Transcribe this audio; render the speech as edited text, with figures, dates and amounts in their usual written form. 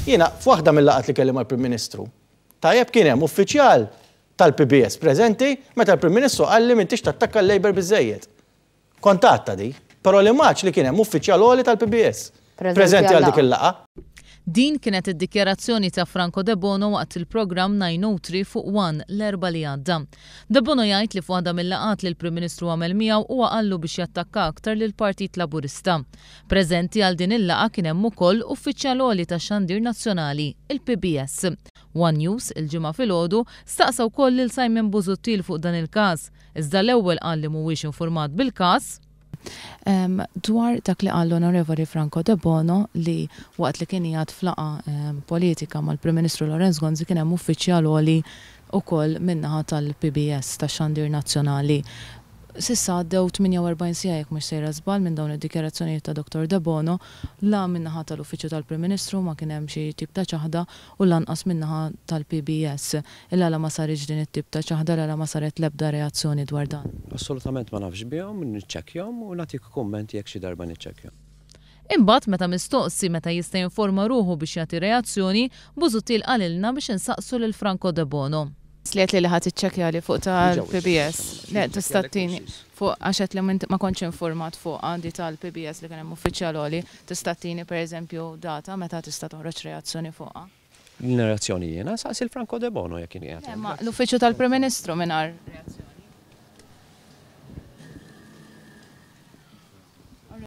Jiena f'waħda mill-laqgħat li kelli mal-Prim Ministru, tajjeb kien hemm uffiċjal tal-PBS preżenti meta l-Prim Ministru qalli m'intix tattakka l-Labour biżżejjed. Kont għadtha di, però li m'għadx li kien hemm uffiċjal għoli tal-PBS preżenti għal dik il-laqgħa. Din kienet id-dikjarazzjoni ta' Franco Debono waqt il-programm 903 fuq One l-Erbgħa li għadda. Debono jgħid li f'waħda mil-laqgħat li l-Prim Ministru għamel miegħu huwa qallu biex jattakka aktar lill-Partit Laburista. Preżenti għal din il-laqgħa kien hemm ukoll uffiċjal għoli tax-xandir nazzjonali, il-PBS. One News, il-Ġimgħa filgħodu, staqsa wkoll lil Simon Busuttil fuq dan il-każ, iżda l-ewwel qal li mhuwiex infurmat bil-każ. Dwar dak li qal l-Onorevoli Franco Debono li waqt li kien qiegħed f'laqgħa politika mal-Prim Ministru Lawrence Gonzi kien hemm uffiċjal għoli wkoll min-naħa tal-PBS, tax-Xandir Nazzjonali. S'issa għaddew 48 siegħa jekk mhux sejra żball minn dawn id-dikjarazzjonijiet ta' Dottor Debono, la min-naħa tal-Uffiċċju tal-Prim Ministru ma kien hemm xi tip ta' ċaħda u lanqas min-naħa tal-PBS. Il-għala ma saritx din it-tip ta' ċaħda, l-għala ma saret l-ebda reazzjoni dwar dan? Assolutament ma nafx bihom, niċċekkjahom u nagħtik kumment jekk xi darba niċċekkjahom. Imbagħad meta mistoqsi meta jista' jinforma ruħu biex jagħti reazzjoni, Busuttil qalilna biex insaqsu lil Franco Debono. Li għedt li li ħa tiċċekkjali fuq tal-PBS. Le, tista' ttini fuq għax għedt li ma kontx infurmat fuqha di tal-PBS li kien hemm uffiċjal għoli, tista' ttini pereżempju data meta tista' toħroġ reazzjoni fuqha? L-reazzjoni jiena, saqsi 'l Franco Debono jekk kien qiegħed Le, ma l-Uffiċċju tal-Prim Ministru mingħajr reazzjoni.